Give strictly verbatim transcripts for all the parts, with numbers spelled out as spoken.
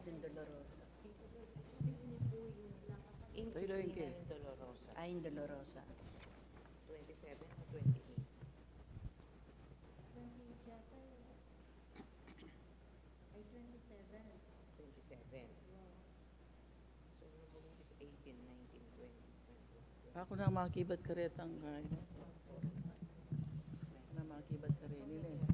Dolorosa. Ing Pero ing Christina ke? Ing Dolorosa. Ah, ing Dolorosa. Twenty-seven o twenty-eight? Twenty-eight yata yun. Ay, twenty-seven. Twenty-seven. So, eighteen, nineteen, twenty, twenty-one, twenty. Aku na makibat karetang kaya. Na makibat karetang nila eh.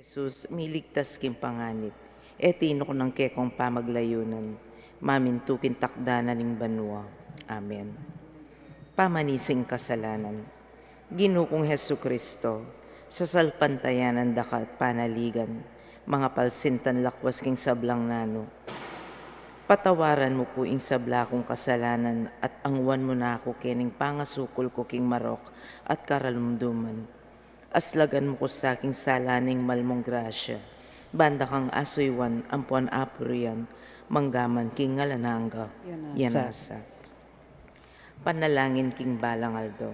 Jesus, miligtas king panganib. E tinu ku nang kekong pamaglayunan, mamintu king takdanan ning banua. Amen. Pamanising kasalanan. Ginu kung Jesucristo, sasalpantayanan da ka at panaligan, mangapalsintan lakwas king sablang nanu. Patawaran mu pu ing sabla kung kasalanan at angwan mu na ku kening pangasukul ku king marok at karalumduman. Aslagan mu ku sa king sala ning mal mung grasya, ban da kang asuyuan ampuan apurian, manggaman king alang angga. Yanasa. Yanasa. Panalangin king balang aldo.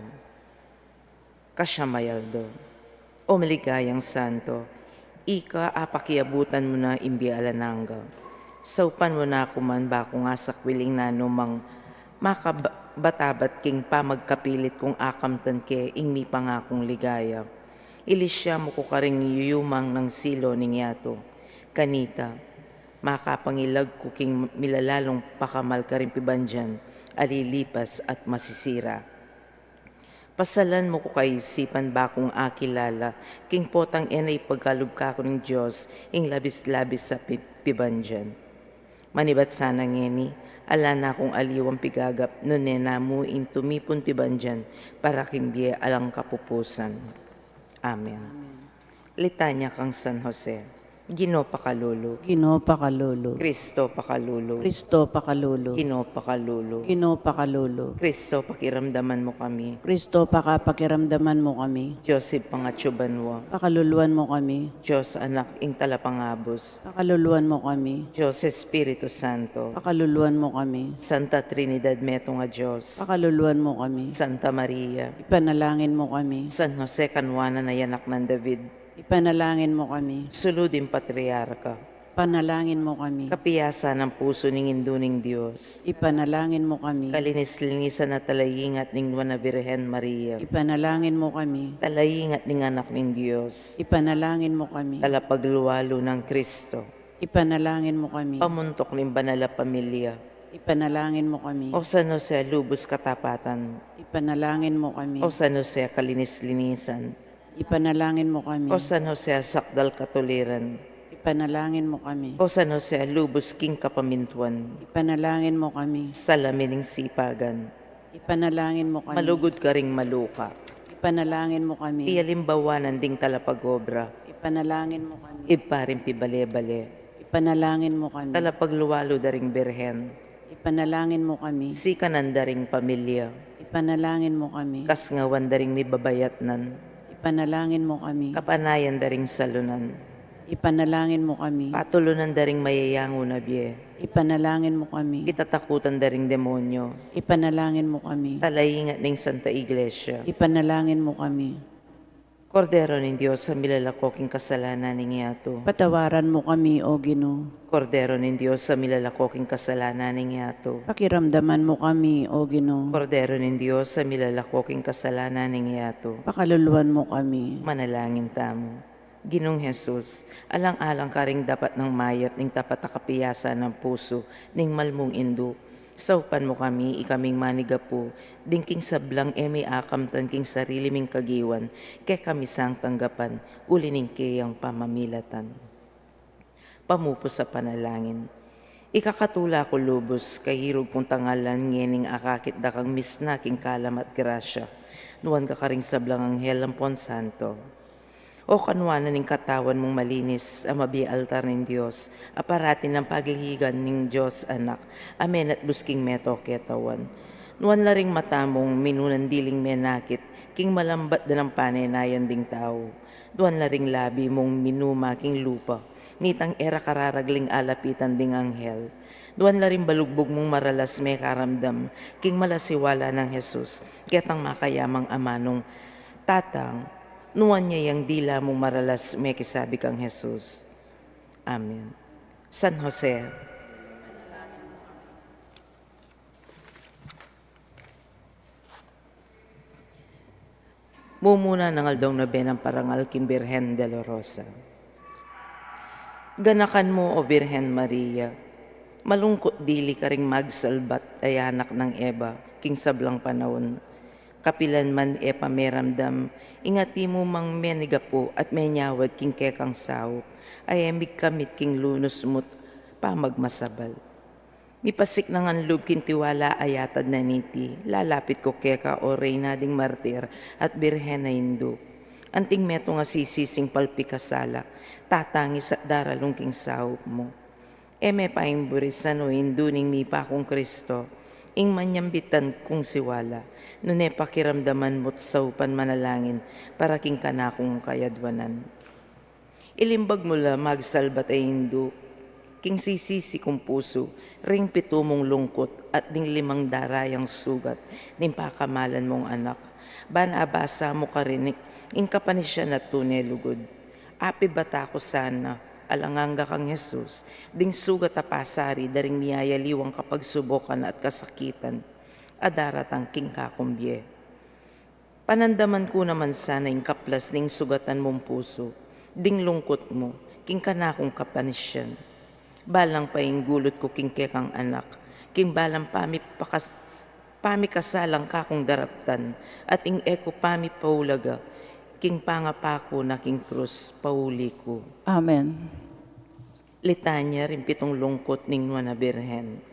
Kasyam a aldo. O maligayang santo, ika apakiabutan mu na ing bie alang angga. Saupan mu na ku man ba kung asakwil ing nanumang makabatabat king pamagkapilit kung akamtan ke ing mipangakung ligaya. Ilisya mu ku karing yuyumang nang silo ning yatu. Kanita, makapangilag ku king milalalung pakamal karing pibandian a lilipas at masisira. Pasalan mu ku kaisipan ba kung akilala king potang e na ipagkalub kaku ning Dios ing labis-labis a pi-, pibandian. Manibat sana ngeni, ala na kung aliwang pigagap nune namu ing tumipun pibandian para king bie alang kapupusan. Amen. Amen. Litanya kang San Jose. Ginu, pakalulu. Ginu, pakalulu. Kristo, pakalulu. Kristo, pakalulu. Ginu, pakalulu. Ginu, pakalulu. Kristo, pakiramdaman mu kami. Kristo, pakapakiramdaman mu kami. Dios Ibpang atsu banua. Pakaluluan mu kami. Dios Anak, ing Talapangabus. Pakaluluan mu kami. Dios Espiritu Santo. Pakaluluan mu kami. Santa Trinidad, metung a Dios. Pakaluluan mu kami. Santa Maria. Ipanalangin mu kami. San Jose, kanuanan a anak nang David. Ipanalangin mu kami. Sulu ding patriarka. Ipanalangin mu kami. Kapiyasan nang pusu ning Indu ning Dios. Ipanalangin mu kami. Kalinis-linisan a talaingat ning Nuan a Birhen Maria. Ipanalangin mu kami. Talaingat ning Anak ning Dios. Ipanalangin mu kami. Talapaglualu nang Kristo. Ipanalangin mu kami. Pamuntuk ning banal a pamilya. Ipanalangin mu kami. O San Jose, lubus katapatan. Ipanalangin mu kami. O San Jose, kalinis-linisan. Ipanalangin mu kami. O San Jose, sakdal katuliran. Ipanalangin mu kami. O San Jose, lubus king kapamintuan. Ipanalangin mu kami. Salamin ning sipagan. Ipanalangin mu kami. Malugud karing maluka. Ipanalangin mu kami. Pialimbawanan ding talapagobra. Ipanalangin mu kami. Ibpa ring pibale-bale. Ipanalangin mu kami. Talapaglualu da ring Birhen. Ipanalangin mu kami. Sikanan da ring pamilya. Ipanalangin mu kami. Kasngawan da ring mibabayatnan. Ipanalangin mu kami. Kapanayan da ring salunan. Ipanalangin mu kami. Patulunan da ring mayayangu na bie. Ipanalangin mu kami. Kitatakutan da ring demonyo. Ipanalangin mu kami. Talaingat ning Santa Iglesia. Ipanalangin mu kami. Kordero ning Dios, a milalako king kasalanan ning yatu. Patawaran mu kami, O Ginu. Kordero ning Dios, a milalako king kasalanan ning yatu. Pakiramdaman mu kami, O Ginu. Kordero ning Dios, a milalako king kasalanan ning yatu. Pakaluluan mu kami. Manalangin tamu. Ginung Jesus, alang-alang karing dapat nang mayap ning tapat a kapiyasan nang pusu ning mal mung Indu, saupan mu kami, ikaming manigapu, ding king sablang e mi akamtan king sarili ming kagiwan, kekami sang tanggapan, uli ning keyang pamamilatan. Pamupus a panalangin. Ikakatula ku lubus, kairug kung tangalan ngening akakit da kang misna king kalam at grasya, nuan ka karing sablang anghel ampon santo. O kanuanan ning katawan mung malinis, a mabie altar ning Dios, a parati nang paglihigan ning Dios Anak, a menatbus king meto ketawan. Nuan la ring mata mung minunan diling menakit king malambat da nang panenayan ding tau. Nuan la ring labi mung minuma king lupa, nitang e ra kararagling alapitan ding anghel. Nuan la ring balugbug mung maralas mekaramdam king malasiwala nang Jesus, ketang makayamang amanung tatang, nuan ya yang dila mung maralas mekisabi kang Jesus. Amen. San Jose. Mumuna nang aldo nobena nang parangal king Birhen Dolorosa. Ganakan mu, O Birhen Maria, malungkut dili karing magsalbat a anak nang Eva king sablang panaun. Kapilan man e pa meramdam ing atiu mu mang menigapu at menyawad king kekang saup, a e migkamit king lunus mu't pamagmasabal. Mipasik ngan lub king tiwala a yatad na niti, lalapit ku keka, O Reyna ding martir at Birhen a Indu. Anting metung a sisising palpikasala, tatangis at daralung king saup mu. E me paimburis, O Indu ning mipakung Kristo, ing manyambitan kung siwala, nune pakiramdaman mu't saupan manalangin para king kanakung kayadwanan. Ilimbag mu la, magsalbat a Indu, king sisisi kung pusu, ring pitu mung lungkut at ding limang darayang sugat ning pakamalan mung anak. Ban abasa mu karin ing kapanisian at tune lugud. Apibata ku sana, alang angga kang Jesus, ding sugat a pasari da ring miyayaliwang kapagsubukan at kasakitan a daratang king kakumie. Panandaman ku naman sana ing kaplas ning sugatan mung pusu, ding lungkut mu, king kanakung kapanisian. Balang painggulut ku king kekang anak, king balang pamipakas-, pamikasalang kakung daraptan, at ing e ku pamipaulaga, king pangapaku na king krus, pauli ku. Amen. Litanya ring pitung lungkut ning Nuan a Birhen.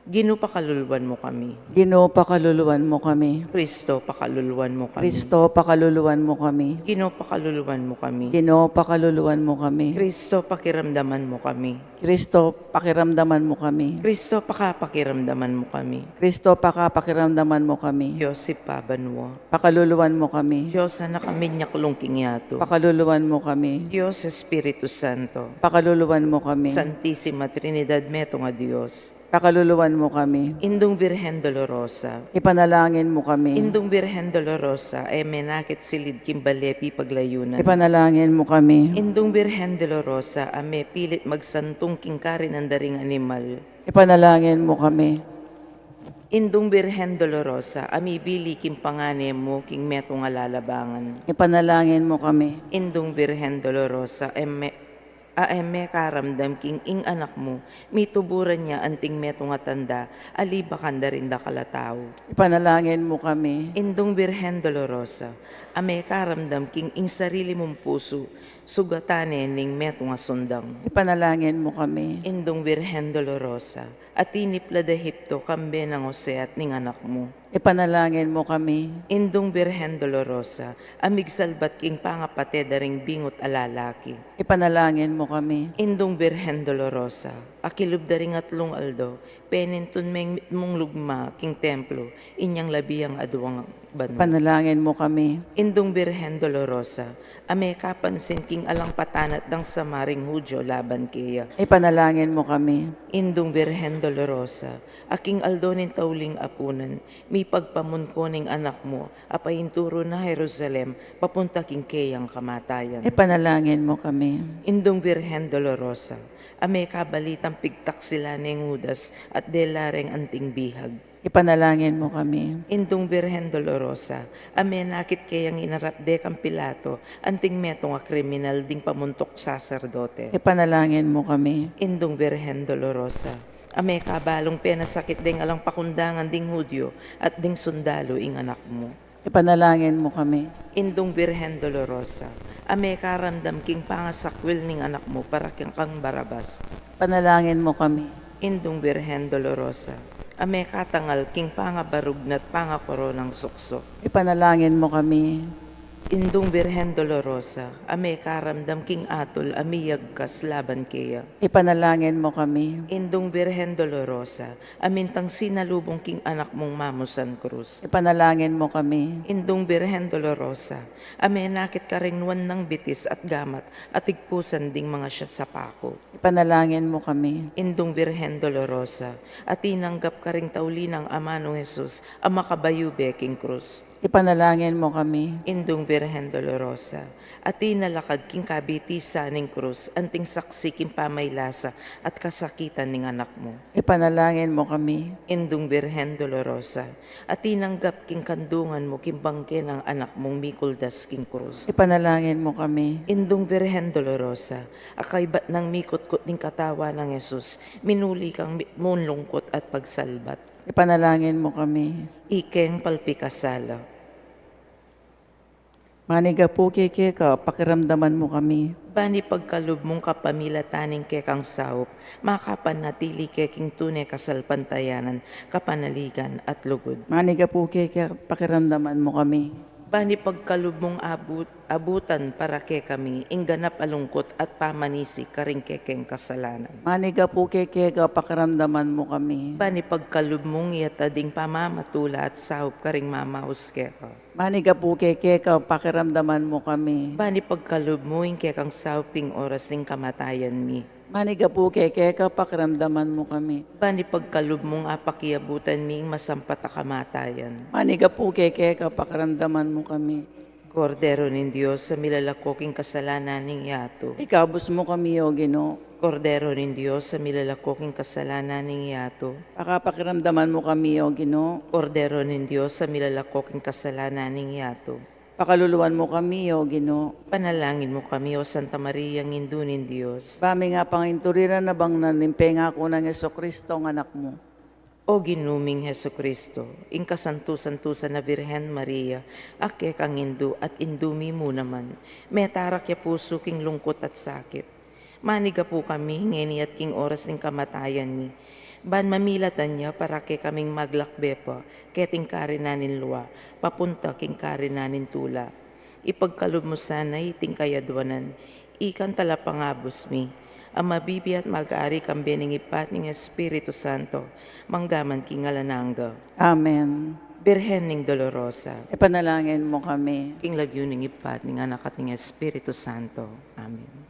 Ginu, pakaluluan mu kami. Ginu, pakaluluan mu kami. Kristo, pakaluluan mu kami. Kristo, pakaluluan mu kami. Ginu, pakaluluan mu kami. Ginu, pakaluluan mu kami. Kristo, pakiramdaman mu kami. Kristo, pakiramdaman mu kami. Kristo, pakapakiramdaman mu kami. Kristo, pakapakiramdaman mu kami. Dios Ibpa banua, pakaluluan mu kami. Dios Anak a minyaklung king yatu, pakaluluan mu kami. Dios Espiritu Santo, pakaluluan mu kami. Santisima Trinidad, metung a Dios, pakaluluan mu kami. Indung Virgen Dolorosa, ipanalangin mu kami. Indung Virgen Dolorosa, e menakit silid king bale pipaglayunan, ipanalangin mu kami. Indung Virgen Dolorosa, a mepilit magsantung king karinan da ring animal, ipanalangin mu kami. Indung Virgen Dolorosa, a mibili king pangane mu king metung a lalabangan, ipanalangin mu kami. Indung Virgen Dolorosa, e me-, a e mekaramdam king ing anak mu, mituburan ya anting metung a tanda a libakan da ring dakal a tau, ipanalangin mu kami. Indung Virgen Dolorosa, a mekaramdam king ing sarili mung pusu, sugatan ne ning metung a sundang, ipanalangin mu kami. Indung Virgen Dolorosa, a tinipla da Egipto kambe nang Jose at ning anak mu, ipanalangin mu kami. Indung Virgen Dolorosa, a migsalbat king pangapate da ring bingut a lalaki, ipanalangin mu kami. Indung Virgen Dolorosa, a kilub da ring atlung aldo, penintun meng mitmung lugma king templo, inyang labiang aduang banua, ipanalangin mu kami. Indung Virgen Dolorosa, a mekapansin king alang patanat dang sama ring Judio laban keya, ipanalangin mu kami. Indung Virgen Dolorosa, a king aldo ning tauling apunan, mipagpamunko ning anak mu, a painturu na Jerusalem, papunta king keyang kamatayan, ipanalangin mu kami. Indung Virgen Dolorosa, a mekabalitang pigtaksilan neng Judas at dela reng anting bihag, ipanalangin mu kami. Indung Virgen Dolorosa, a menakit keyang inarap de kang Pilato anting metung a kriminal ding pamuntuk saserdote, ipanalangin mu kami. Indung Virgen Dolorosa, a mekabalung penasakit deng alang pakundangan ding Judio at ding sundalu ing anak mu, ipanalangin mu kami. Indung Virgen Dolorosa, a mekaramdam king pangasakwil ning anak mu para kang Barabas, ipanalangin mu kami. Indung Virgen Dolorosa, a mekatangal king pangabarug na't pangakoronang sukso, ipanalangin mu kami. Indung Virgen Dolorosa, a mekaramdam king atul a miyagkas laban keya, ipanalangin mu kami. Indung Virgen Dolorosa, a mintang sinalubung king anak mung mamusan krus, ipanalangin mu kami. Indung Virgen Dolorosa, a menakit karing nuan nang bitis at gamat a tigpusan ding mangasiasapaku, ipanalangin mu kami. Indung Virgen Dolorosa, a tinanggap karing tauli nang amanung Jesus a makabayu be king krus, ipanalangin mu kami. Indung Virgen Dolorosa, a tinalakad king kabitisan ning krus anting saksi king pamaylasa at kasakitan ning anak mu, ipanalangin mu kami. Indung Virgen Dolorosa, a tinanggap king kandungan mu king bangke nang anak mung mikuldas king krus, ipanalangin mu kami. Indung Virgen Dolorosa, a kaybat nang mikutkut ning katawan nang Jesus, minuli kang mitmung lungkut at pagsalbat, ipanalangin mu kami. Ikeng palpikasala. Manigapu keke, keka, pakiramdaman mu kami. Ban ipagkalub mung kapamilatan ning kekang saup, makapanatili ke king tune kasalpantayanan, kapanaligan at lugud. Manigapu keke, keka, pakiramdaman mu kami. Ban ipagkalub mung abut-, abutan para kekami ing ganap a lungkut at pamanisi karing kekeng kasalanan. Manigapu keke, keka, pakiramdaman mu kami. Ban ipagkalub mung iyatad ing pamamatula at saup karing mamaus keka. Manigapu keke, keka, pakiramdaman mu kami. Ban ipagkalub mu ing kekang saup king oras ning kamatayan mi. Manigapu keke, keka, pakiramdaman mu kami. Ban ipagkalub mung apakiabutan mi ing masampat a kamatayan. Manigapu keke, keka, pakiramdaman mu kami. Kordero ning Dios, a milalako king kasalanan ning yatu, ikabus mu kami, O Ginu. Kordero ning Dios, a milalako king kasalanan ning yatu, pakapakiramdaman mu kami, O Ginu. Kordero ning Dios, a milalako king kasalanan ning yatu, pakaluluan mu kami, O Ginu. Panalangin mu kami, O Santa Maria, Indu ning Dios. Ba ming apanginturiran a bangnan ning pengaku nang Jesucristo, ing Anak mu. O Ginu ming Jesucristo, ing kasantu-santusan a Virgen Maria, a kekang Indu at Indu mi mu naman, metarak ya pusu king lungkut at sakit. Manigapu kami, ngeni at king oras ning kamatayan mi, Ban mamilatan ya para kekaming maglakbe pa keting karinan ning lua papunta king karinan ning tula. Ipagkalub mu sana iting kayadwanan, ikang talapangabus mi, a mabibie at mag-ari kambe ning Ibpa at ning Espiritu Santo, manggaman king alang angga. Amen. Birhen ning Dolorosa, ipanalangin mu kami. King lagyu ning Ibpa at ning Anak at ning Espiritu Santo. Amen.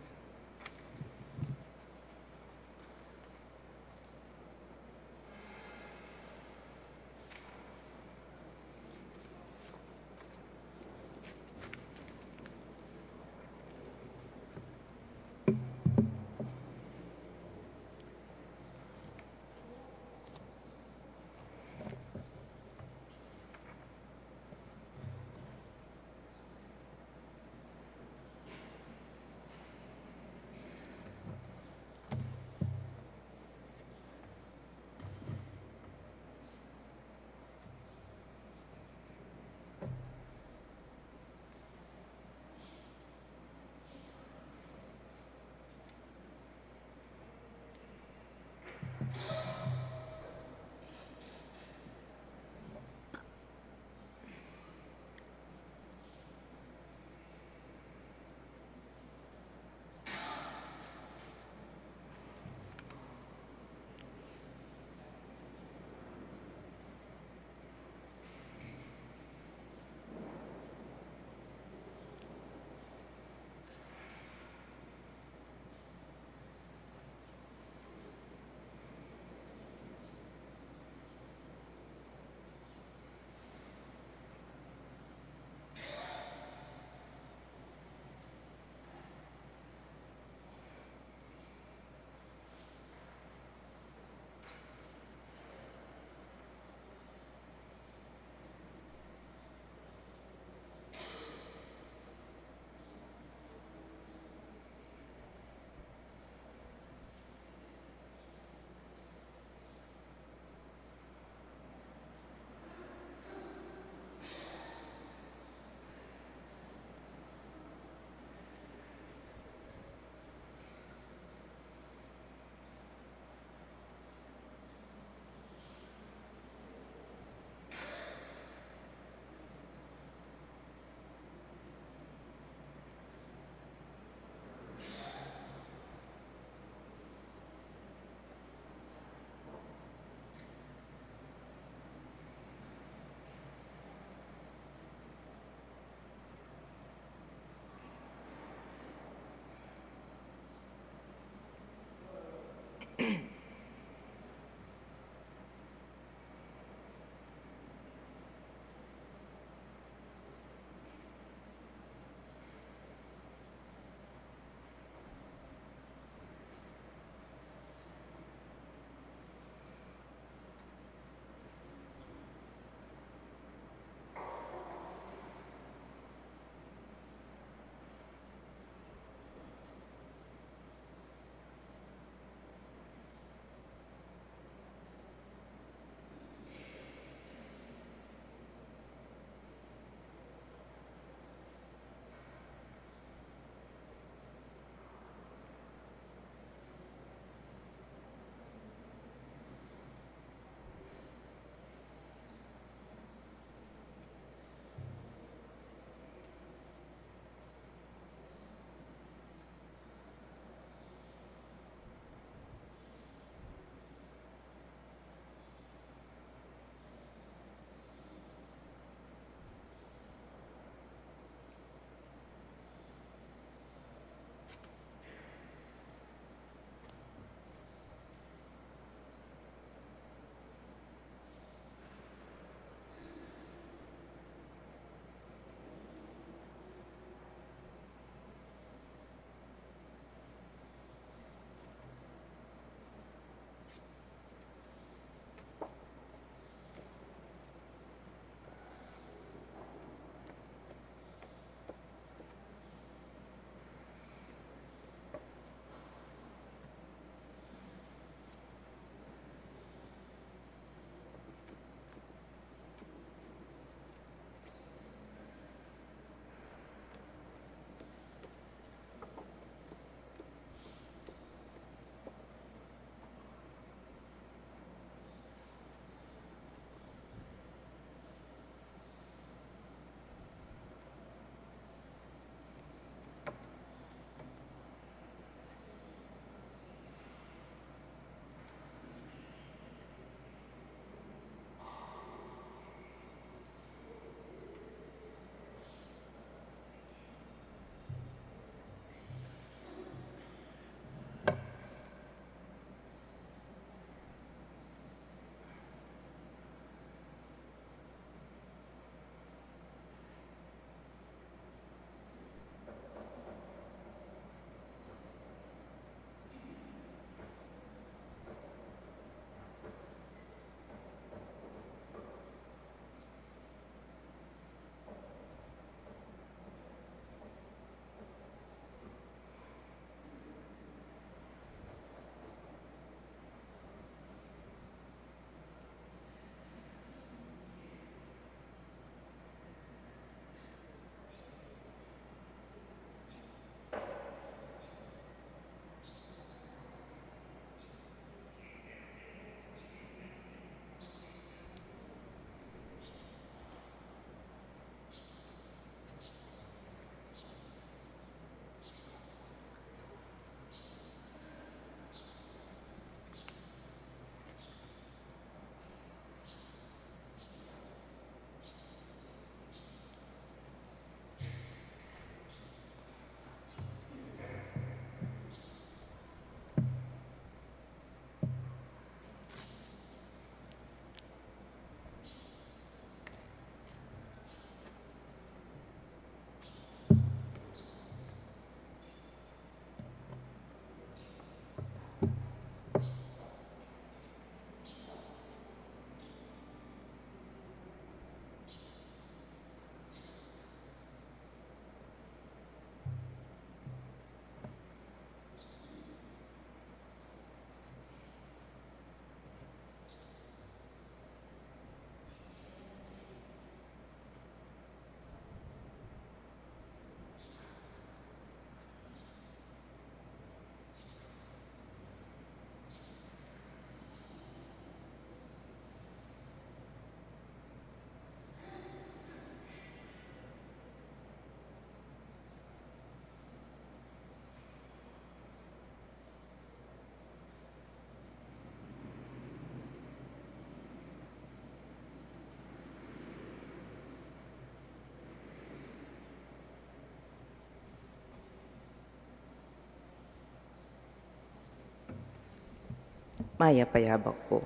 Mayap a yabak pu.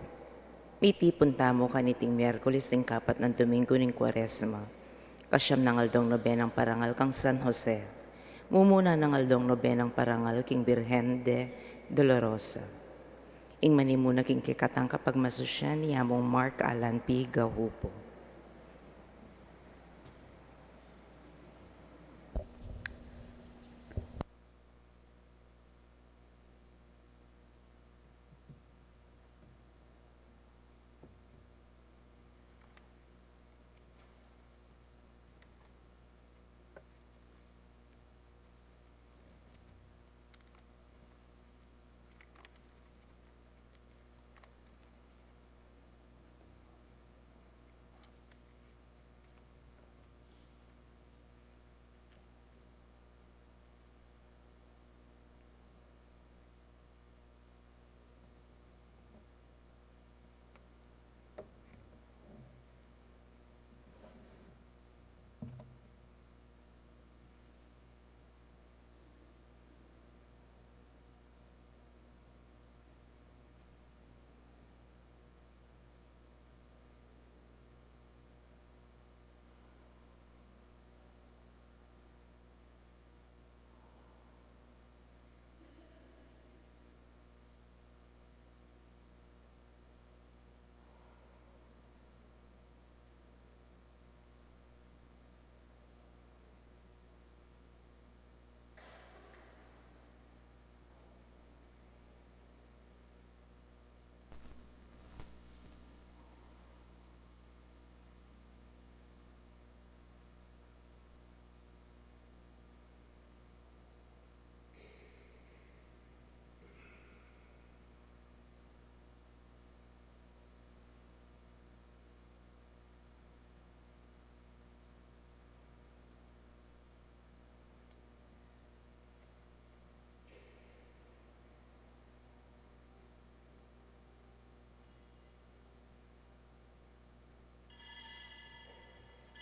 Mitipun tamu kaniting Miyerkules ning kapat nang Domingo ning Kuaresma. Kasiam nang aldong nobenang parangal kang San Jose. Mumuna nang aldong nobenang parangal king Birhen de Dolorosa. Ing manimuna king kekatang kapagmasusyan i Among Mark Alan P. Gahupo.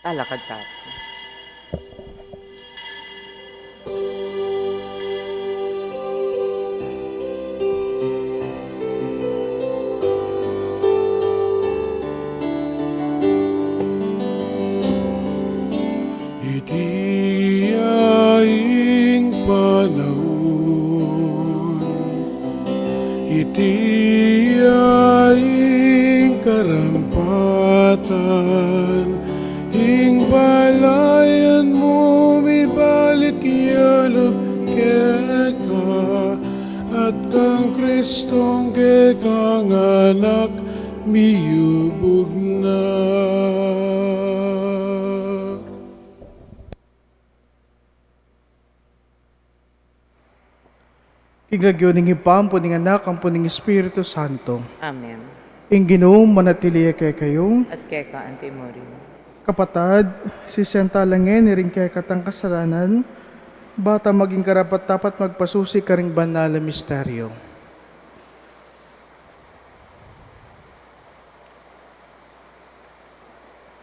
Alakad tamu. Iti ya ing panaun, iti ya ing karampatan, ing balayan mu mibalik ya lub keka, at kang Kristong kekang Anak miyubug na. King lagyu ning Ibpa, ampon ning Anak, ampon ning Espiritu Santo. Amen. Ing Ginu manatili ya kekayu. At keka antimurin. Kapatad, sisian tala ngeni ring kekatang kasalanan, ba ta maging karapat-dapat magpasusi karing banal a misteryo.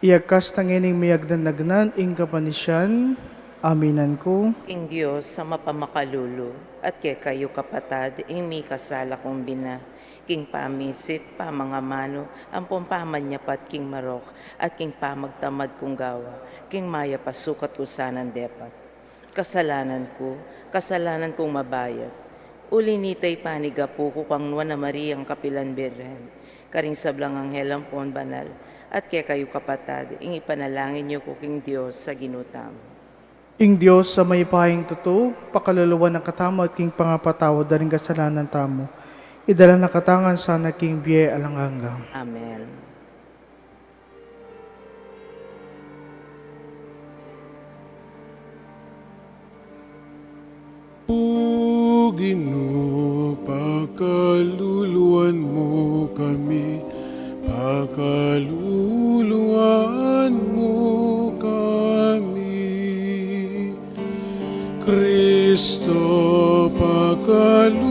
Iyagkas ta ngening miyagnan-agnan ing kapanisian, aminan ku. Ing Dios a mapamakalulu, at kekayu kapatad, ing mikasala kung bina, king pamisip, pamangamanu, ampon pamanyapat king marok, at king pamagtamad kung gawa, king mayap a sukat ku sanang depat. Kasalanan ku, kasalanan kung mabayat. Uli nita ipanigapu ku kang Nuan a Mariang kapilan Birhen, karing sablang anghel ampon banal, at kekayu kapatad, ing ipanalangin yu ku king Dios a Ginu tamu. Ing Dios a mayupayang tutu, pakaluluan na katamu at king pangapatawad da ring kasalanan tamu, idala na katamu ngan sana king bie alang angga. Amen. O Ginu, pakaluluan mu kami, pakaluluan mu kami. Kristo, pakaluluan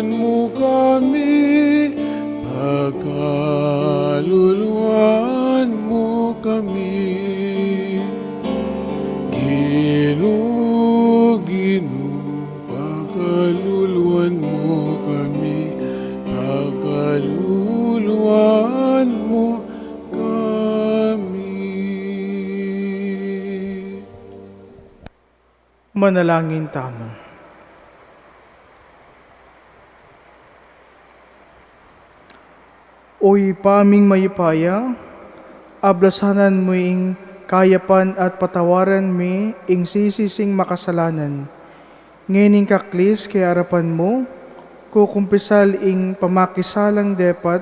mu kami, pakaluluan mu kami. Ginu, Ginu, pakaluluan mu Manalangin tamu. O Ibpa ming mayupaya, ablasanan mu ing kayapan at patawaran mi ing sisising makasalanan. Ngening kaklis kaya arapan mu, kukumpisal ing pamakisalang depat,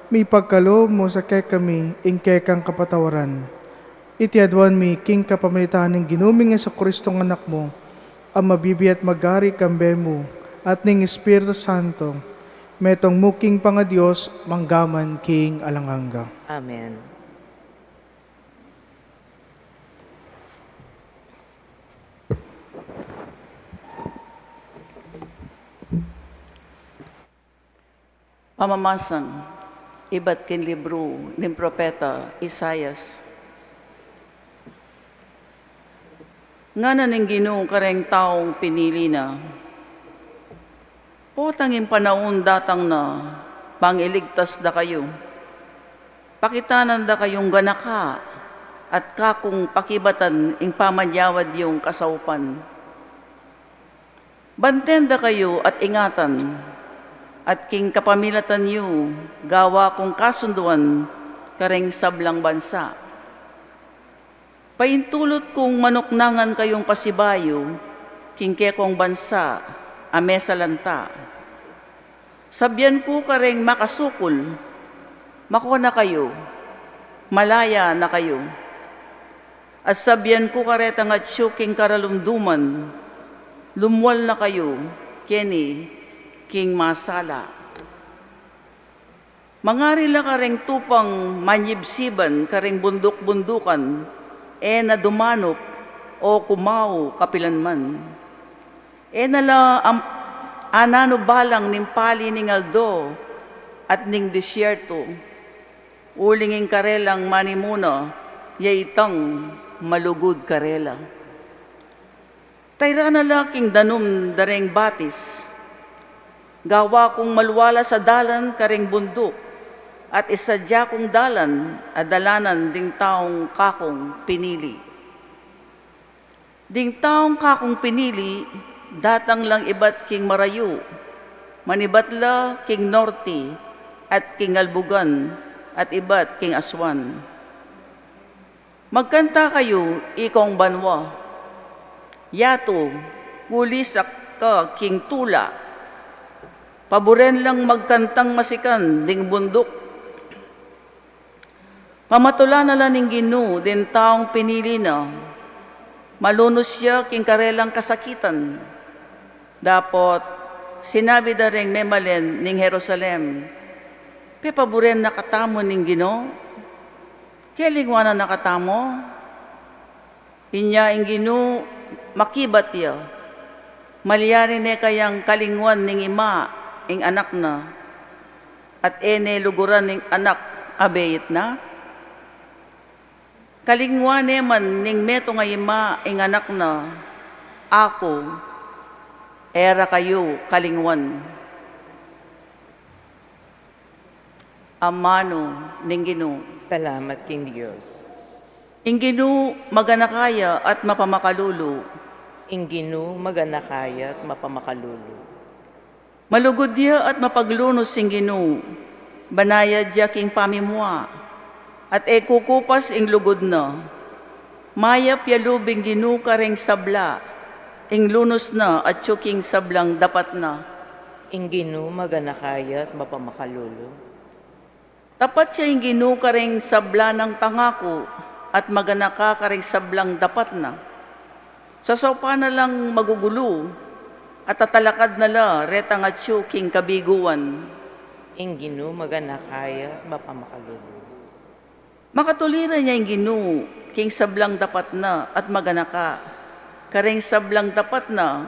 mipagkalub mu sa kekami ing kekang kapatawaran. Iti aduan mi king kapamilatan ning Ginu ming Jesucristo a Anak mu, a mabibie at magari kambe mu, at ning Espiritu Santo, metung mu king pangaDios, mangga man king alang angga. Amen. Pamamasang ibat king libru ning propeta Isaias. Ngana ning Ginu kareng taung pinili na, potang ing panaun datang na bang iligtas da kayu. Pakitanan da kayung ganaka, at kakung pakibatan ing pamanyawad yung kasaupan. Banten da kayu at ingatan, at king kapamilatan yu, gawa kung kasunduan kareng sablang bansa. Paintulut kung manuknangan kayung pasibayu king kekong bansa a mesalanta. Sabian ku kareng makasukul, "Makua na kayu, malaya na kayu." At sabian ku karetang atyu king karalumduman, "Lumwal na kayu keni king masala." Mangari la kareng tupang manyibsiban kareng bunduk-bundukan, e na dumanup o kumau kapilan man. E na la am-, ananu balang ning pali ning aldo at ning disyerto, uling ing karelang manimuna ya itang malugud karela. Tayra na la king danum dareng batis, gawa kung malwala sa dalan kareng bunduk, at isadya kung dalan a dalanan ding taung kakung pinili. Ding taung kakung pinili, datang lang ibat king marayu, manibat la king norte, at king albugan, at ibat king aswan. Magkanta kayu, ikong banua. Yatu, gulisak ka king tula. Paburen lang magkantang masikan ding bunduk. Pamatula na la ning Ginu ding taung pinili na. Malunus ya king karelang kasakitan. Dapot sinabi da reng memalen ning Jerusalem, "Pepaburen na katamu ning Ginu? Kelingwanan na katamu?" Inya ing Ginu makibat ya. Malyari ne kayang kalingwan ning ima ing anak na, at e ne luguran ning anak a beit na? Kalingwan ne man ning metung a ima ing anak na, aku, e ra kayu kalingwan. Amanu ning Ginu. Salamat king Dios. Ing Ginu maganaka ya at mapamakalulu. Ing Ginu maganaka ya at mapamakalulu. Malugud ya at mapaglunus ing Ginu, banayad ya king pamimua, at e kukupas ing lugud na. Mayap ya lub ing Ginu kareng sabla, ing lunus na atyu king sablang dapat na. Ing Ginu maganaka ya at mapamakalulu. Tapat ya ing Ginu kareng sabla nang pangaku, at maganaka kareng sablang dapat na. Sasaupan na lang magugulu, at tatalakad na la retang atyu king kabiguan. Ing Ginu maganaka ya at mapamakalulu. Makatuliran ya ing Ginu king sablang dapat na at maganaka kareng sablang dapat na.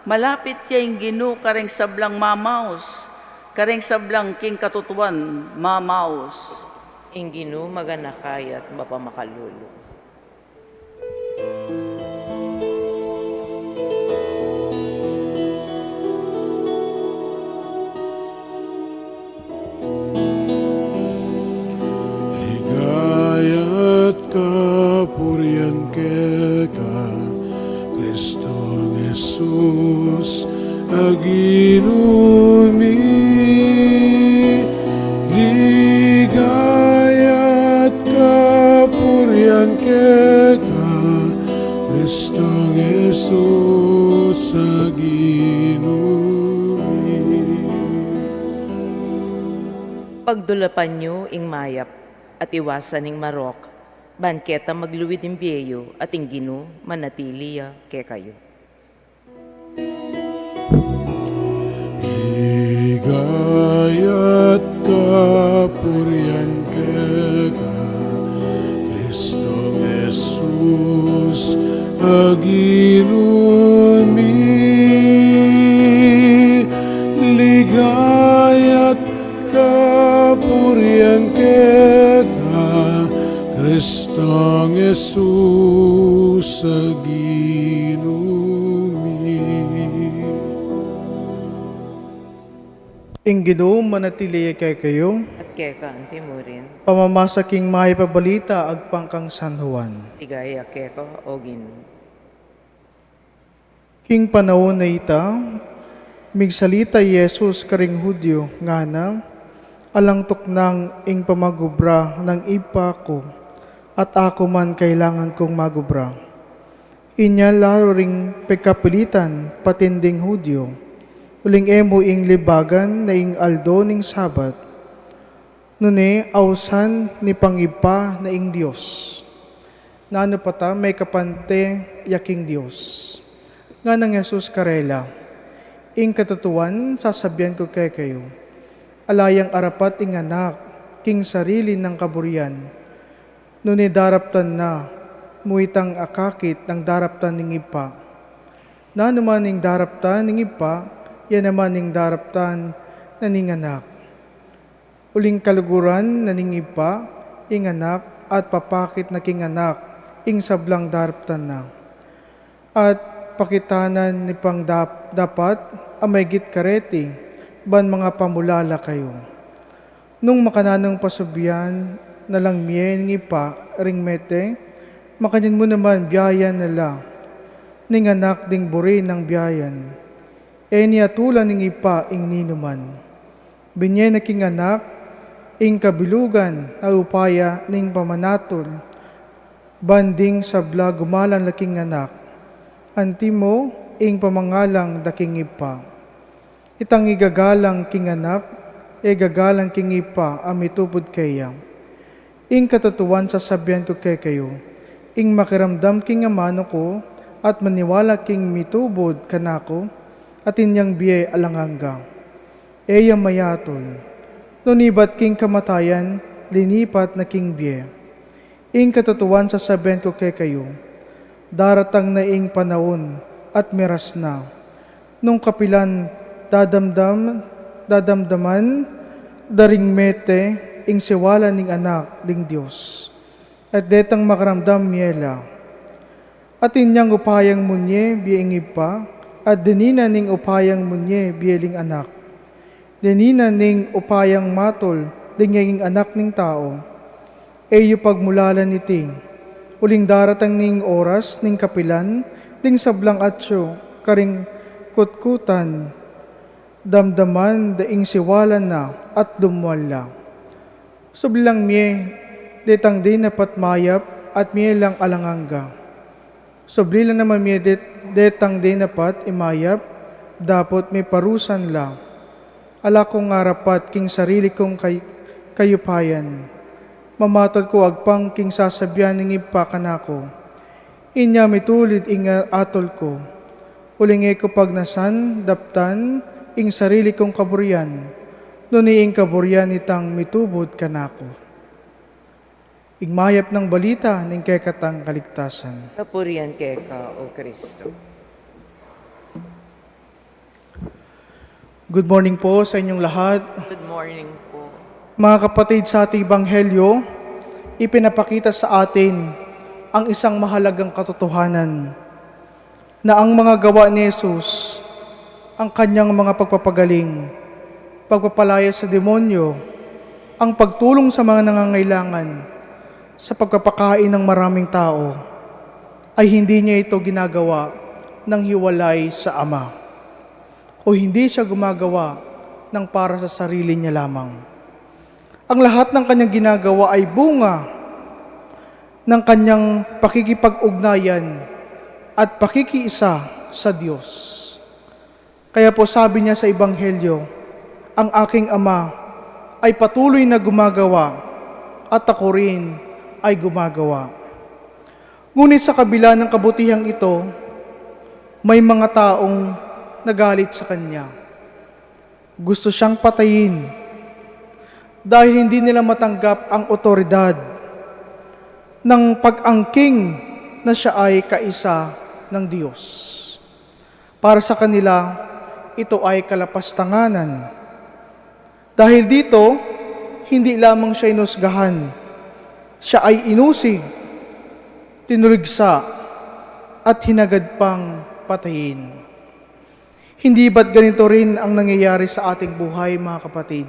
Malapit ya ing Ginu kareng sablang mamaus, kareng sablang king katutuan mamaus. Ing Ginu maganaka ya at mapamakalulu. Ligaya at kapurian keka, Kristo Jesus, a Ginu mi, ligaya't kapurian keka, Kristong Jesus, a Ginu mi. Pagdulapan yu ing mayap at iwasan ing marok, ban keta magluid ing bie yu, at ing Ginu manatili ya kekayu. Ligaya't kapurian keka, Kristong Jesus, a Ginu mi, ligaya't kapurian keka, Kristong Jesus, a Ginu mi. Ing Ginu manatili ya kekayu. At keka antimurin. Pamamasa king mayap a balita agpang kang San Juan. Ligaya keka, o Ginu. King panaun a ita, migsalita i Jesus karing Judio, ngana, alang tuknang ing pamagubra ning Ibpa ku, at aku man kailangan kung magubra. Inya lalu ring pekapilitan patin ding Judio, uling e mu ing libagan na ing aldo ning Sabat. Nune ausan ning pang-Ibpa na ing Dios. Nanu pa ta mekapante ya king Dios? Nganang Jesus karela, ing katutuan sasabian ku kekayu, ala yang arapat ing Anak king sarili nang kaburian, nune daraptan na mu itang akakit nang daraptan ning Ibpa. Nanu man ing daraptan ning Ibpa, ya naman ing daraptan na ning Anak. Uling kaluguran na ning Ibpa ing Anak, at papakit na king Anak ing sablang daraptan na. At pakitanan ning pang dap-, dapat a maigit kareti, ban mangapamula la kayu. Nung makananung pasubyan na lang mie ning Ibpa ring mete, makanyan mu naman biayan na la ning Anak ding buri nang biayan. E ne atulan ning Ibpa ing ninuman. Binie na king Anak ing kabilugan a upaya ning pamanatul, ban ding sabla gumalang la king Anak. Antimo ing pamangalang da king Ibpa. Itang igagalang king Anak, e gagalang king Ibpa a mitubud keya. Ing katutuan sasabian ku kekayu, ing makiramdam king amanu ku at maniwala king mitubud kanaku, atin yang bie alang angga. E ya mayatul. Nune ibat king kamatayan, linipat na king bie. Ing katutuan sasabian ku kekayu, daratang na ing panaun at miras na, nung kapilan dadamdam, dadamdaman da ring mete ing siwala ning Anak ding Dios, at detang makaramdam mie la. Atin yang upayang munye bie ing Ibpa, at dininan ning upayang munye bie ling Anak. Dininan ning upayang matul ding ing Anak ning Tau. E yu pagmulalan iti, uling daratang ning oras ning kapilan ding sablang atyu karing kutkutan, damdaman da ing siwala na at lumwal la. Subli lang mie detang dinapat mayap at mie lang alang angga. Subli la naman mie det-, detang dinapat imayap, dapot miparusan la. Ala kung arapat king sarili kung kay-, kayupayan. Mamatul ku agpang king sasabian ning Ibpa kanaku. Inya mitulid ing atul ku. Uling e ku pagnasan daptan ing sarili kung kaburian, nune ing kaburian itang mitubud kanaku. Ing mayap nang balita ning kekatang kaligtasan. Kapurian keka, O Kristo. Good morning po sa inyong lahat. Good morning po. Mga kapatid, sa ating ebanghelyo, ipinapakita sa atin ang isang mahalagang katotohanan, na ang mga gawa ni Jesus, ang kanyang mga pagpapagaling, pagpapalaya sa demonyo, ang pagtulong sa mga nangangailangan, sa pagpapakain ng maraming tao, ay hindi niya ito ginagawa ng hiwalay sa Ama, o hindi siya gumagawa ng para sa sarili niya lamang. Ang lahat ng kanyang ginagawa ay bunga ng kanyang pakikipag-ugnayan at pakikiisa sa Diyos. Kaya po sabi niya sa Ebanghelyo, "Ang aking Ama ay patuloy na gumagawa at ako rin ay gumagawa." Ngunit sa kabila ng kabutihang ito, may mga taong nagalit sa kanya. Gusto siyang patayin dahil hindi nila matanggap ang otoridad ng pag-angking na siya ay kaisa ng Diyos. Para sa kanila, ito ay kalapastanganan. Dahil dito, hindi lamang siya inusgahan, siya ay inusig, tinuligsa, at hinagad pang patayin. Hindi ba't ganito rin ang nangyayari sa ating buhay, mga kapatid?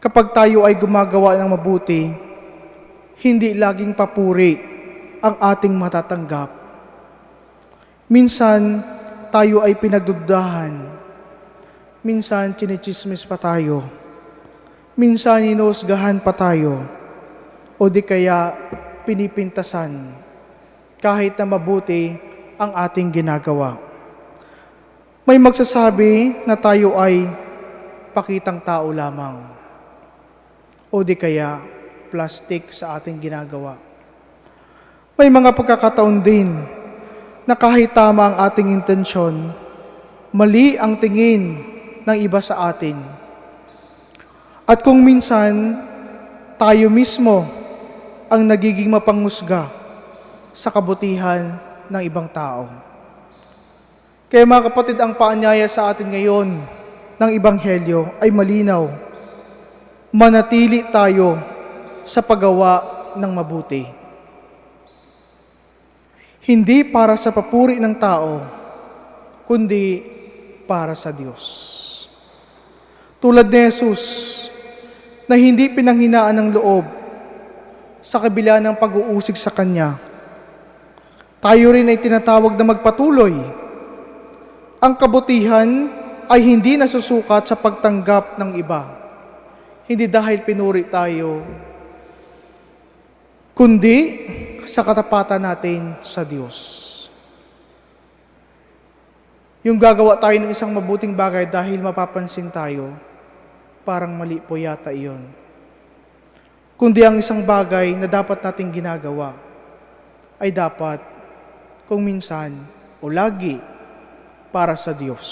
Kapag tayo ay gumagawa ng mabuti, hindi laging papuri ang ating matatanggap. Minsan, tayo ay pinagdududahan. Minsan, chinichismis pa tayo. Minsan, hinuhusgahan pa tayo. O di kaya, pinipintasan, kahit na mabuti ang ating ginagawa. May magsasabi na tayo ay pakitang tao lamang. O di kaya, plastik sa ating ginagawa. May mga pagkakataon din na kahit tama ang ating intensyon, mali ang tingin ng iba sa atin. At kung minsan, tayo mismo ang nagiging mapanghusga sa kabutihan ng ibang tao. Kaya, mga kapatid, ang paanyaya sa atin ngayon ng Ebanghelyo ay malinaw. Manatili tayo sa paggawa ng mabuti. Hindi para sa papuri ng tao, kundi para sa Diyos. Tulad ni Jesus na hindi pinanghinaan ng loob sa kabila ng pag-uusig sa kanya, tayo rin ay tinatawag na magpatuloy. Ang kabutihan ay hindi nasusukat sa pagtanggap ng iba, hindi dahil pinuri tayo, kundi sa katapatan natin sa Diyos. Yung gagawa tayo ng isang mabuting bagay dahil mapapansin tayo, parang mali po yata iyon. Kundi ang isang bagay na dapat nating ginagawa ay dapat, kung minsan o lagi, para sa Diyos.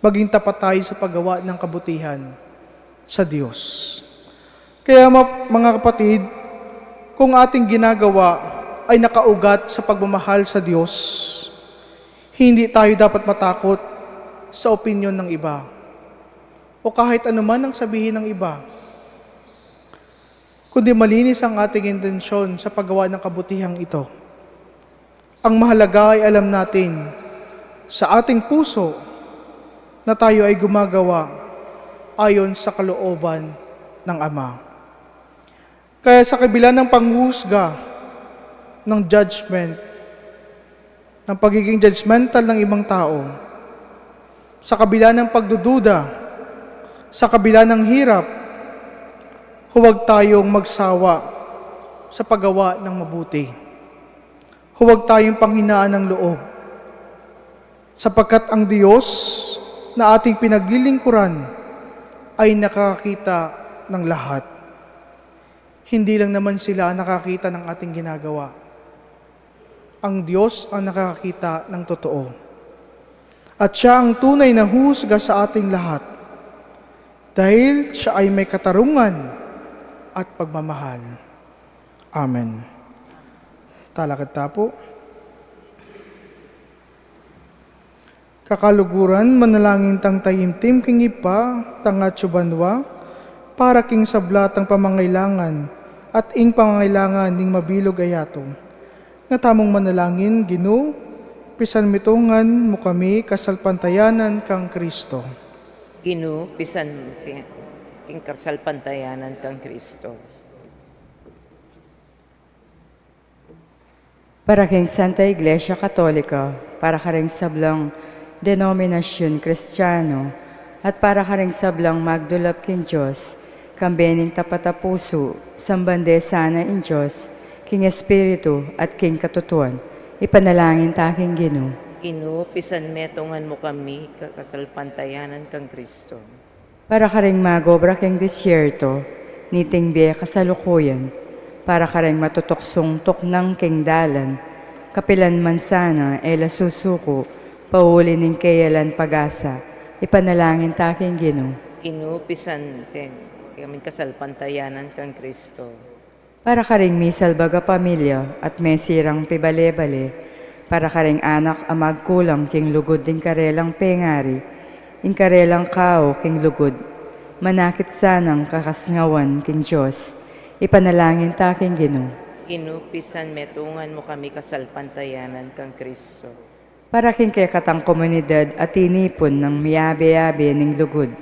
Maging tapat tayo sa paggawa ng kabutihan sa Diyos. Kaya, ma-, mga kapatid, kung ating ginagawa ay nakaugat sa pagmamahal sa Diyos, hindi tayo dapat matakot sa opinyon ng iba o kahit anuman ang sabihin ng iba, kundi malinis ang ating intensyon sa paggawa ng kabutihang ito. Ang mahalaga ay alam natin sa ating puso na tayo ay gumagawa ayon sa kalooban ng Ama. Kaya sa kabila ng panghuhusga, ng judgment, ng pagiging judgmental ng ibang tao, sa kabila ng pagdududa, sa kabila ng hirap, huwag tayong magsawa sa paggawa ng mabuti. Huwag tayong panghinaan ng loob, sapagkat ang Diyos na ating pinaglilingkuran ay nakakakita ng lahat. Hindi lang naman sila ang nakakita ng ating ginagawa. Ang Diyos ang nakakakita ng totoo. At siya ang tunay na huhusga sa ating lahat, dahil siya ay may katarungan at pagmamahal. Amen. Talakad ta po. Kakaluguran, manalangin tang taimtim king Ibpa, tang atsu banua, para king sabla tang pamangailangan, at ing pamangailangan ning mabilug a yatu. Nga tamung manalangin, Ginu, pisanmitungan mu kami kasalpantayanan kang Kristo. Ginu, pisanmitungan king kasalpantayanan kang Kristo. Para king Santa Iglesia Katolika, para karing sablang denominasyun Kristiyanu, at para karing sablang magdulap king Dios, kambe ning tapat a pusu, samban de sana ing Dios, king Espiritu at king katutuan. Ipanalangin ta king Ginu. Ginu, pisan metungan mu kami ka-, kasalpantayanan kang Kristo. Para karing magobra king disyerto, niting bie kasalukuyan, para karing matutuksung tuknang king dalan, kapilan man sana e la susuku, pauli ning keyalan pag-asa, ipanalangin ta king Ginu. Ginu, pisan metung kami kasalpantayanan kang Kristo. Para karing misalbag a pamilya at mesirang pibale-bale, para karing anak a magkulang king lugud ding karelang pengari, ing karelang kau king lugud, manakit sanang kakasngawan king Dios, ipanalangin ta king Ginu. Ginu, pisan metungan mu kami kasalpantayanan kang Kristo. Para king kekatang komunidad a tinipun nang miyabe-yabe ning lugud,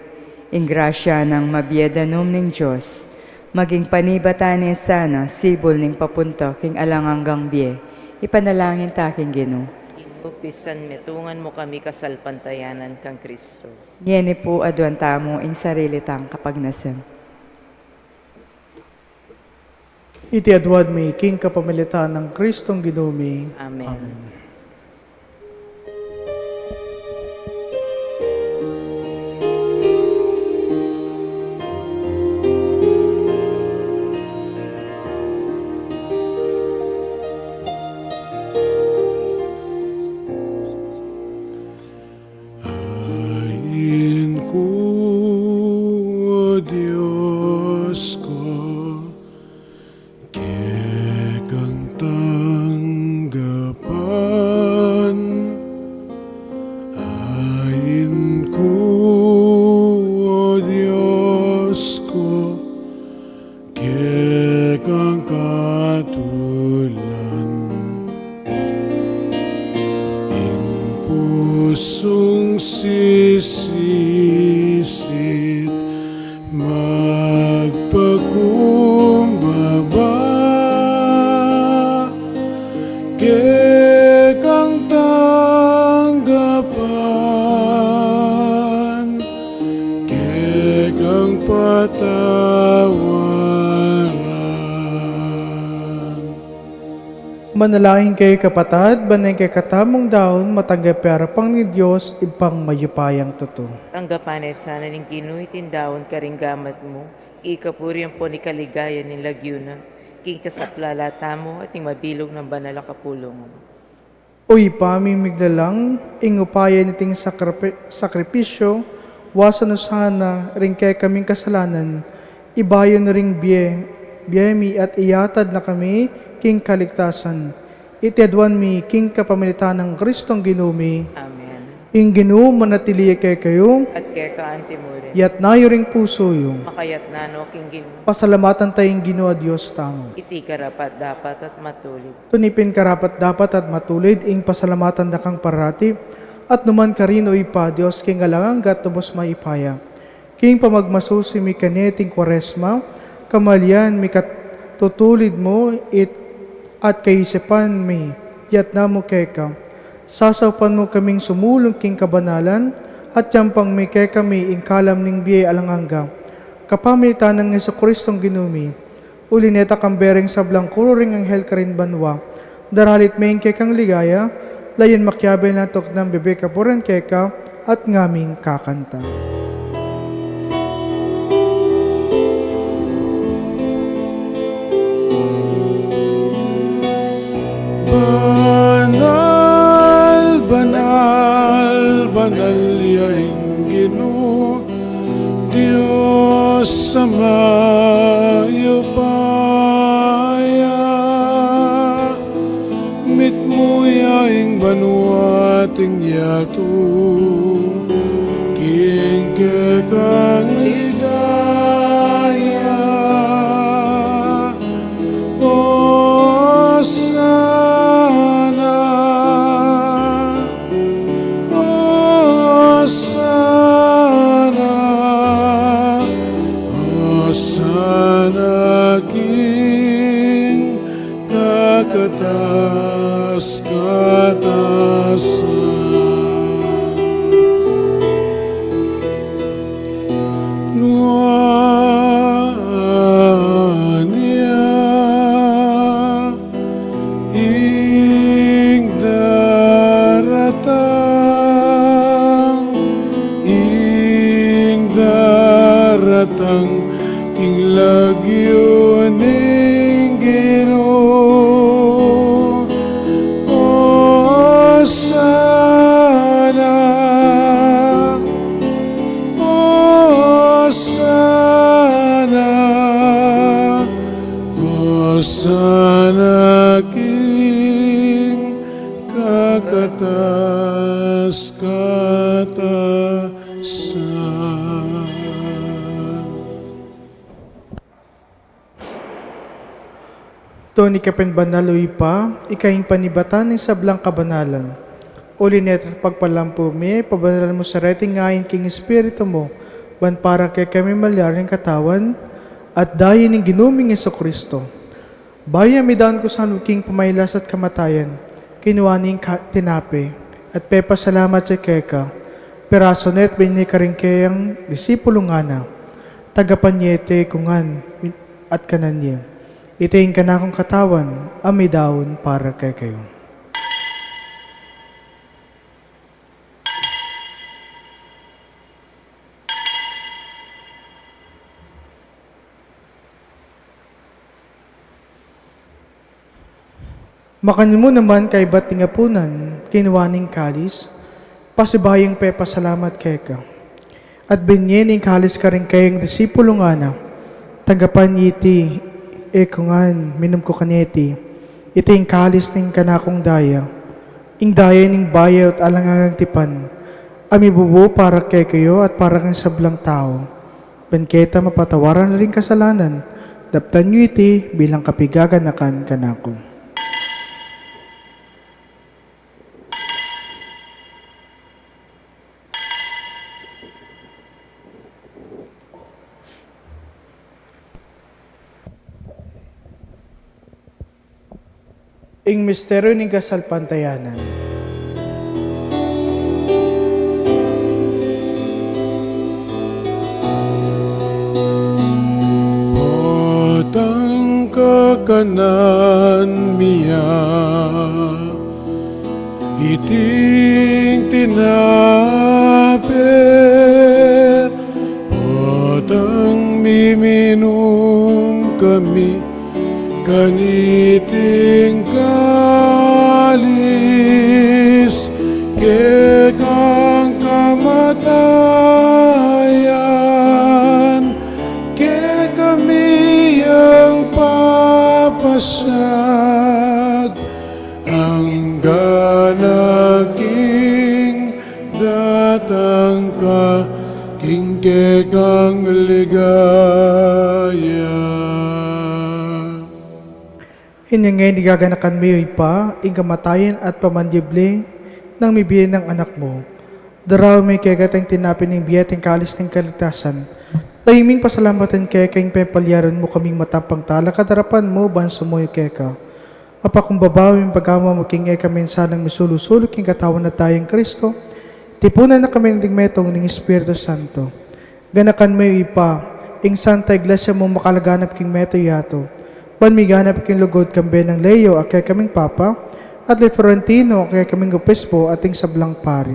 ing grasya nang mabie danum ning Dios, maging panibatan ne sana sibul ning papunta king alang anggang bie, ipanalangin ta king Ginu. Ginu, pisan metungan mu kami kasalpantayanan kang Kristo. Ngeni pu aduan tamu ing sarili tang kapagnasan. Iti aduan mi king kapamilatan nang Kristong Ginu mi. Amen. Amen. Ain ku, O Dios ku, kekang tanggapan. Ain ku, O Dios ku, kekang katulan. Ing pusung sisisit magpakumbaba, kekang tanggapan, kekang patawaran. Manalangin kayu, kapatad, ban ing kekatamung daun matanggap ya king arapan ning Dios, Ibpang mayupayang tutu. Tanggapan na sana ning Ginu iting daun karing gamat mu, king kapurian ampon king kaligayan ning lagyu na, king kasaplalan tamu at ning mabilug nang banal a kapulungan. O Ibpa ming miglalang, ing upaya niting sakripi-, sakripisyu, wasan nu sana ring kekaming kasalanan, ibayu na ring bie, bie mi at iyatad na kami king kaligtasan. Iti aduan mi king kapamilatan nang Kristong Ginu mi. Amen. Ing Ginu manatili ya kekayu. At keka antimurin. Iyatas yu ring pusu yu. Makayatas no king Ginu. Pasalamatan ta ing Ginu a Dios tamu. Iti karapat-dapat at matulid. Tuni pin karapat-dapat at matulid ing pasalamatan da kang parati, at nu man karin, O Ibpa, Dios king alang angga at lubus mayupaya. King pamagmasusi mi kaniting Kuaresma, kamalian mi katutulid mu it, at kaisipan mi, iyatas mu keka. Sasaupan mu kaming sumulung king kabanalan, at yampang mi kekami ing kalam ning bie alang angga. Kapamilatan nang Jesucristong Ginu mi, uli neta kambe ring sablang kuru ring anghel karin banua, daralit mi ing kekang ligaya, layun makiabe lang tuknang bibie kapurian keka, at ngaming kakanta. Banal, banal, banal ya ing Ginu, Dios a mayupaya, mitmu ya ing banua at ing yatu, king kekang ligaya. Osana, Osana, Osana king kakatan. Datang king lagyu ning Ginu. Osana, Osana, Osana king kakatas-katasan. Tune ka pin banal, O Ibpa, ika ing panibatan ning sablang kabanalan. Uli neta, pagpalampu mi, pabanalan mu sa reting ain king Espiritu mu, ban para kekami malyari ning katawan at daya ning Ginu ming Jesucristo. Bayu midaun kusang king pamailas at kamatayan, kinua ne ing ka-, tinape, at pepasalamat ya keka, pirasu ne at binie karing kayang disipulung ngana. Tanggapan ye iti kungan at kanan ye. Iti ing kanakung katawan a midaun para kekayu. Makanyan mu naman kaybat ning apunan, kinua ne ing kalis, pasibayu yang pepasalamat keka, at binie ne ing kalis karing kayang disipulung ngana. Tanggapan ye iti, e ku ngan, minum ko kaniti. Iti ing kalis ning kanakung daya, ing daya ning bayu at alang anggang tipan, a mibubu para kekayu at para king sablang tau, ban keta mapatawaran la ring kasalanan. Daptan yu iti bilang kapigaganakan kanaku. Ing misteryu ning kasalpantayanan. Potang kakanan mi ya iting tinape, potang miminum kami kaniting kalis, kekang kamatayan kekami yang papasyag, anggang king datang ka king kekang ligaya. Inya ngeni gaganakan mi, O Ibpa, ing kamatayan at pamanyubli nang mibie nang Anak mu. Daraun mi keka iting tinape ning bie at ing kalis ning kaligtasan. Dayun ming pasalamatan keka ing pepalyarin mu kaming matampang talakad king arapan mu ban sumuyu keka. Mapakumbaba ming pagamu mu king e kami salang misulu-sulu king katawan at dayang Kristo, tipunan na kami ning metung ning Espiritu Santo. Ganakan mu, O Ibpa, ing Santa Iglesia mung makalaganap king metung yatu, ban miganap king lugud kambe nang Leo a kekaming Papa, at Florentino a kekaming Obispo, at ing sablang pari.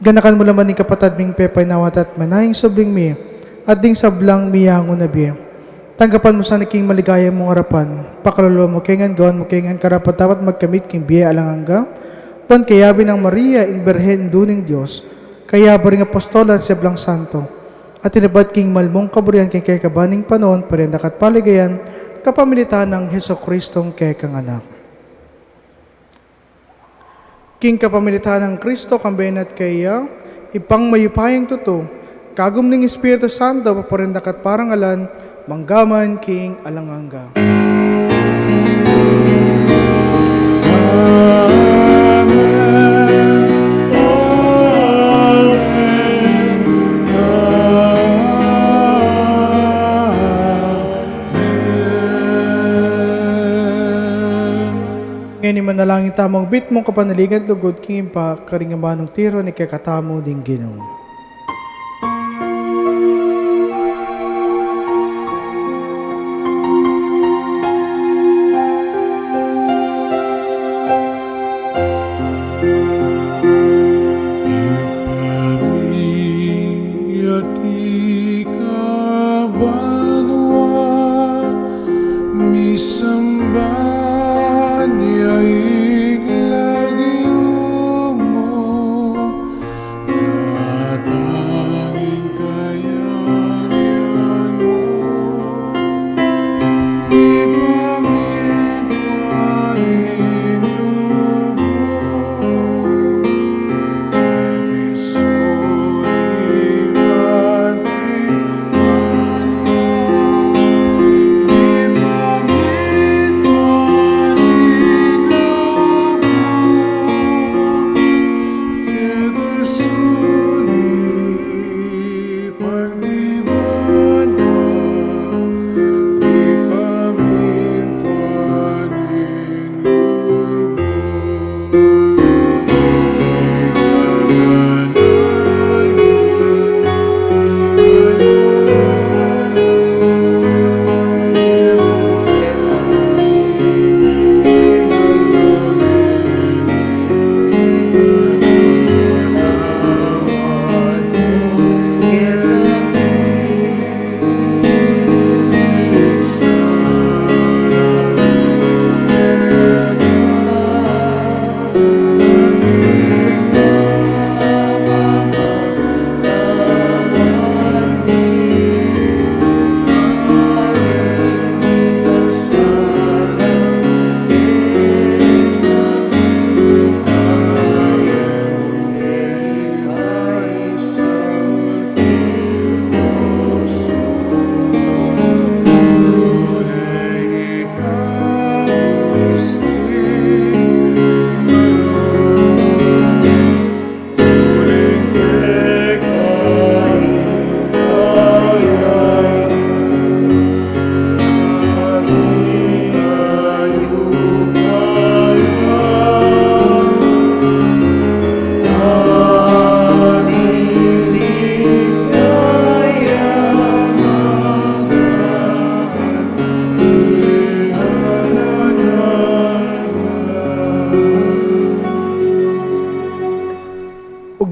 Ganakan mu la naman ing kapatad ming pepaynawa at manayang subling mie, at ding sablang miyangu na bie. Tanggapan mu sana king maligaya mung arapan, pakalulu mu ke ngan, gawan mu ke ngan karapat-dapat magkamit king bie alang angga, ban kayabe nang Maria, ing Birhen Indu ning Dios, kayabe ring apostol at sablang santo, a tinubad king mal mung kaburian king kekaban ning panaun, purian daka at paligayan, kapamilatan nang Jesucristong kekang Anak. King kapamilatan nang Kristo, kambe na at keya, Ibpang mayupayang tutu, kagum ning Espiritu Santo, papurian daka at parangalan, mangga man king alang angga. Amen. Amen. Amen. Ngeni manalangin tamung bitmung kapanaligan at lugud king Ibpa, karing amanung tiru ning kekatamu ding Ginu. Ibpa mi, atiu ka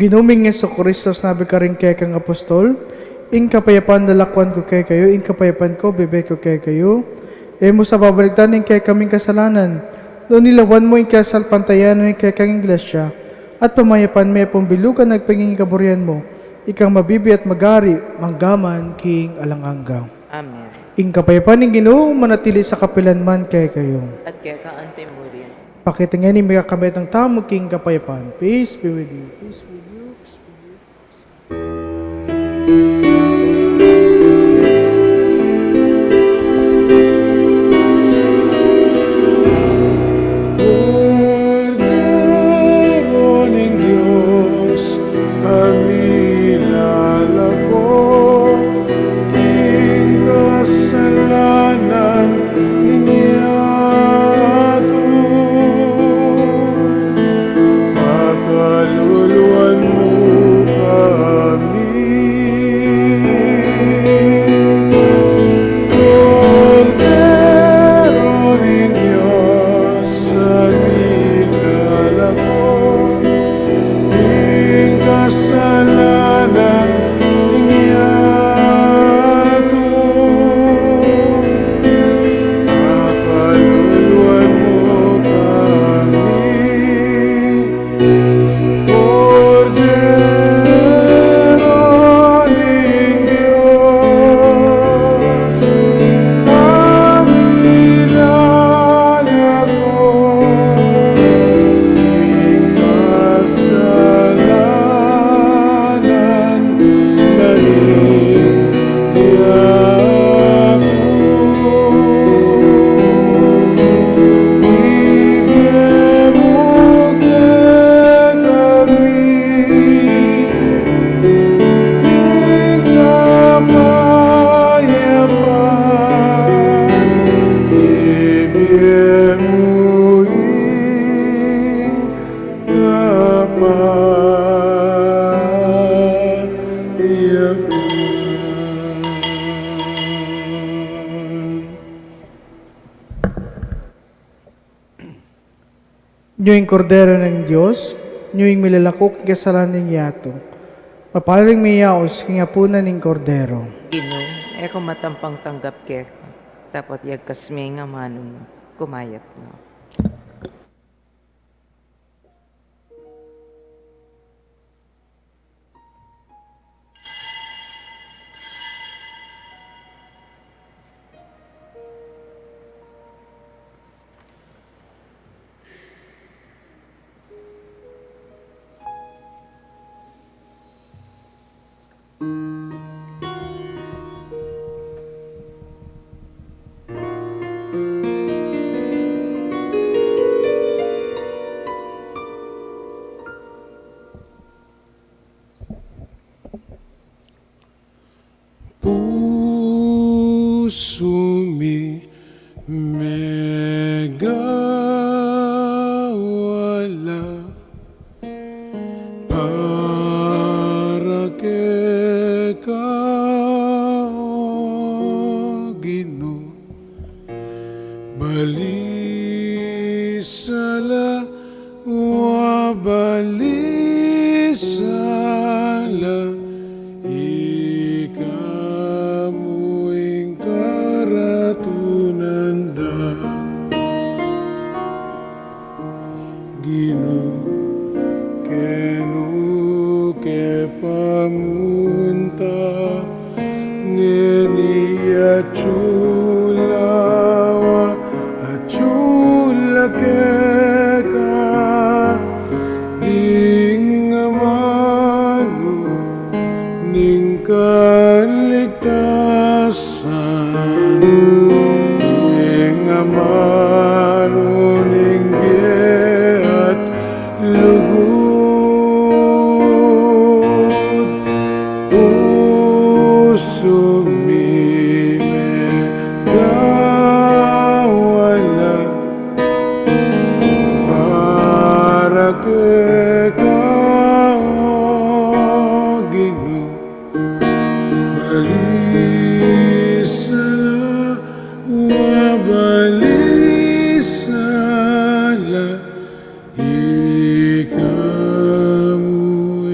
Ginu ming Jesucristo, sinabi karing kekang apostol, ing kapayapan lalakwan ku kekayu, ing kapayapan ku bibie ku kekayu. E mu sa babalikdan ing kekaming kasalanan, nune lawan mu ing kasalpantayanan ning kekang iglesia, at pamayapan me ampong bilugan agpang ing kaburian mu, ikang mabibie at magari, manggaman king alang angga. Amen. Ing kapayapan ning Ginu manatili sa kapilan man kekayu. At keka antimurin. Pakit ngeni, mikakamit tamu king kapayapan. Peace be with you. Peace be with you. Peace be with you. Kordero ning Dios, a milalako king kasalanan ning yatu, pakaluluan mu kami. Kordero ning Dios, a milalako king kasalanan ning yatu, pakaluluan mu kami. Kordero ning Dios, a milalako king kasalanan ning yatu, ibie mu kekami ing kapayapan, ibie mu ing kapayapan. Nyo ing Kordero ning Dios, nyo ing milalako king kasalanan ning yatu. Mapalad ding meyaus king apunan ning Kordero. Ginu, e ku matampang tanggap keka, dapot yagkas me ing amanu mu, kumayap na. Pusu mi megawala para keka, o Ginu. Balisa la, wa balisa la, ika mu ing karatunan da. Ginu, kenu ke pamunta, ngeni atyu la wa atyu la keka, ding amanu ning kaligtasan, ding amanu ning bie at lugud. Pusu mi megawala para keka, o Ginu. Balisa la, wa balisa la, ika mu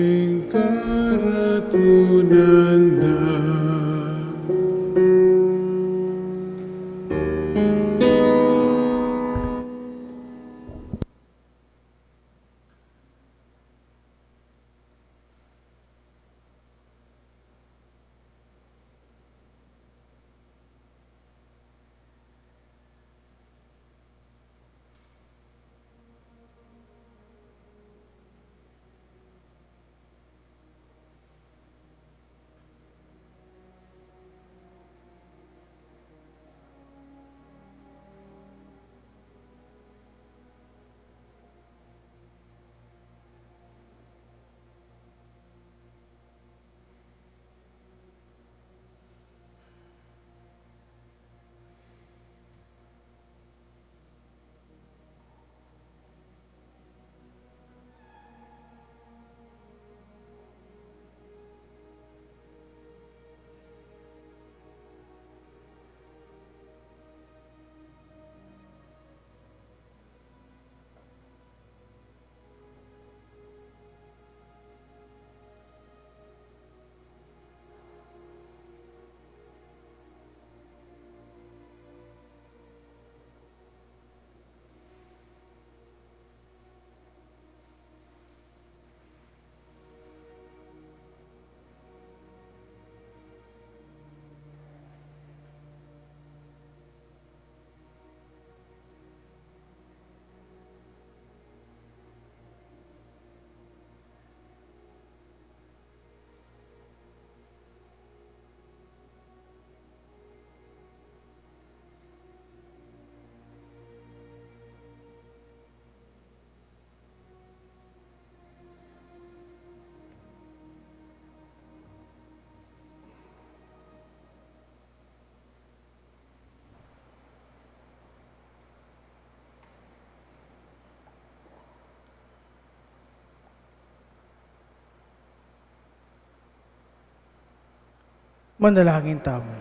Manalangin tamu.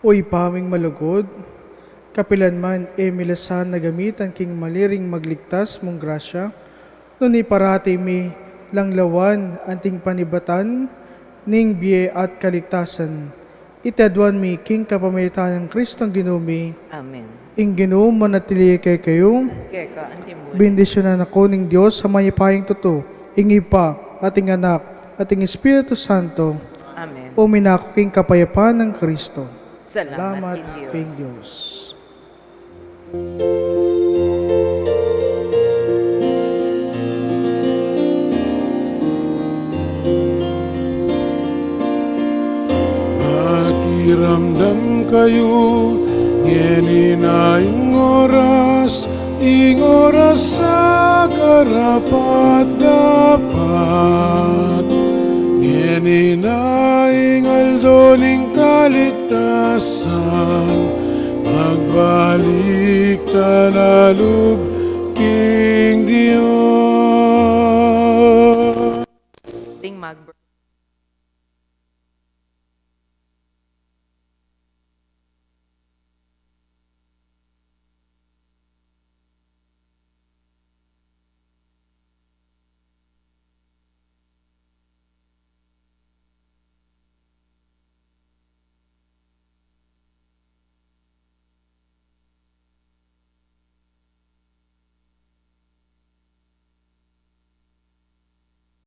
O Ibpa ming malugud, kapilan man e mi lasan na gamitan king maliring magligtas mung grasya, nune parati mi lang lawan anting panibatan ning bie at kaligtasan. Iti aduan mi king kapamilatan nang Kristong Ginu mi. Amen. Ing Ginu manatili kekayu. Keka antimurin. Bendisyunan na kayu ning Dios a mayupayang tutu, ing Ibpa, at ing Anak, at ing Espiritu Santo. Amen. Umiyak kayu king kapayapan nang Kristo. Salamat king Dios. Makiramdam kayu, ngeni na ing oras, ing oras a karapat-dapat. Ngeni na ing aldo ning kaligtasan, magbalik ta na lub king Dios.